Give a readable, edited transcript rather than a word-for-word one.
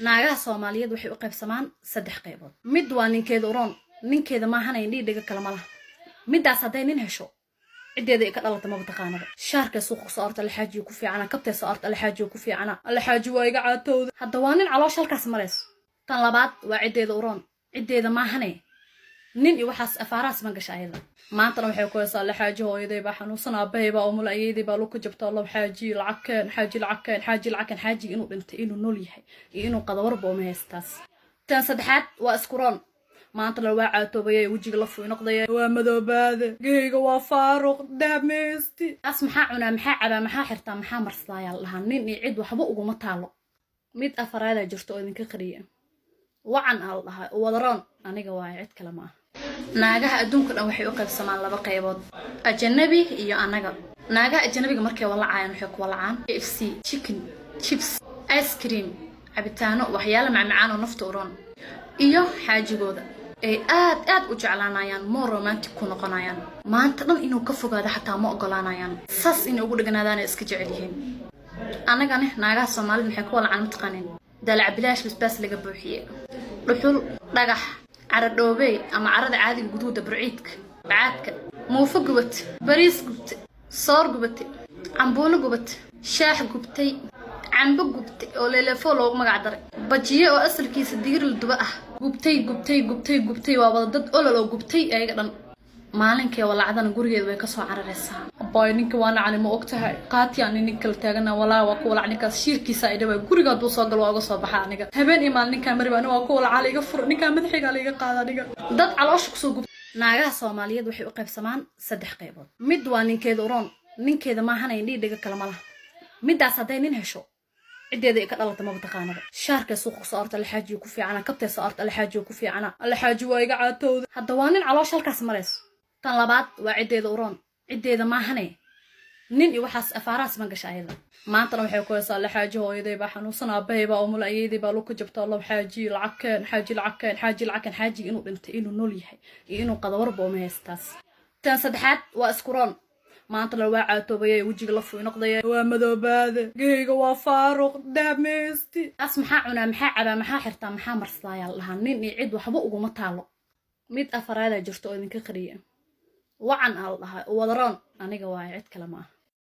Naagaha Soomaaliyeed waxay u qaybsamaan saddex qaybood. Mid waa ninkeeda uroon, ninkeeda maahanay dhiidhiga kale ma laha. Middaas hadday nin hesho, ciddeeda ay ka dhalata maba taqaanaba. Shaarkay suuqa kusoo orta, Alxaajiyo ku fiicana. Kabtay soo orta, Alxaajiyo ku fiicana. Alxaaji waa iga caatowda. Hadda waa nin caloosha halkaas marayso. Tan labaad waa ciddeeda uroon, ciddeeda maahane nin iyo waxaas afaarahaas ma gasha ayada. Maantana waxay ku haysaa: "Alxaaji, hooyaday baa xanuunsan, aabahay baa umul, ayeeday baa luka jabta. Allow xaaji, lacag keen, xaaji, lacag keen, xaaji, lacag keen." Xaajiga inuu dhintay, inuu nool yahay iyo inuu qadawarba uma haystaas. Tan saddexaad waa iskuroon. Maantana waa caatoobayay, wejiga la fuy noqdaya, waa madoobaade, geheyga waa faaruq daameysti. Taas maxaa cunaa, maxaa cabaa, maxaa xirtaa, maxaa marsadaayaa la dhahaa? Nin iyo cid waxba uguma taalo. Mid afaraadaa jirto oo idinka qariya, wacan aa la dhahaa, wadaroon. Aniga waayo, cid kale ma aha. Naagaha adduunka dhan waxay u qaybsamaan laba qaybood: ajanabi iyo annaga. Naagaha ajanabiga markay walacayaan, waxay ku walacaan KFC chicken, chips, ice cream, cabitaano, waxyaalo macmacaan oo nafta uroon, iyo xaajigooda ay aad aad u jeclaanayaan, more romantic ku noqonayaan. Maanta dhan inuu ka fogaado xataa ma ogolaanayaan, saas inay ugu dheganaadaan ay iska jecel yihiin. Annagane, naagaha Soomaalida maxay ku walacaan, mataqaanin? Dalac bilaash basbaas laga buuxiye, dhuxul, dhagax, cara dhoobey ama carada caadiga guduuda, burciidka, bacaadka, muufo gubat, bariis gubte, soor gubate, cambuulo gubate, shaax gubtay, cambo gubtay oo leeleefo loogu magac daray, bajiye oo asalkiisa digir la duba ah, gubtay, gubtay, gubtay, gubtay. Waa wada dad olol oo gubtay ayaga dhan. Maalinkay walacdana gurigeeda way kasoo cararaysaa. "Abbaay, ninka waa nacani, ma og tahay? Qaati ani nin kala taagana, walaa waa ku walac ninkaas, shiirkiisa ay dhawaa. Guriga hadduu soo galo, waa uga soo baxa aniga. Habeen iyo maalin ninkaa mariba, ani waa ku walacaa, la iga furo ninkaa, madaxaygaa la iga qaada aniga." Dad caloosha kusoo gub. Naagaha Soomaaliyeed waxay u qaybsamaan saddex qaybood. Mid waa ninkeeda uroon, ninkeeda maahanay dhiidhiga kale ma laha. Middaas hadday nin hesho, ciddeeda ay ka dhalata maba taqaanaba. Shaarkay suuqa kusoo orta, Alxaajiyo ku fiicana. Kabtay soo orta, Alxaajiyo ku fiicana. Alxaaji waa iga caatowda. Hadda waa nin caloosha halkaas marayso. Tan labaad waa ciddeeda uroon, ciddeeda maahane nin iyo waxaas afaarahaas ma gasha ayada. Maantana waxay ku haysaa: "Alxaaji, hooyaday baa xanuunsan, aabahay baa umul, ayeeday baa luka jabta. Allow xaaji, lacag keen, xaaji, lacag keen, xaaji, lacag keen." Xaajiga inuu dhintay, inuu nool yahay iyo inuu qadawarba uma haystaas. Tan saddexaad waa iskuroon. Maantana waa caatoobayay, wejiga la fuy noqdaya, waa madoobaade, geheyga waa faaruq daameysti. Taas maxaa cunaa, maxaa cabaa, maxaa xirtaa, maxaa marsadaayaa la dhahaa? Nin iyo cid waxba uguma taalo. Mid afaraadaa jirto oo idinka qariya, wacan aa la dhahaa, wadaroon. Aniga waayo, cid kale ma aha.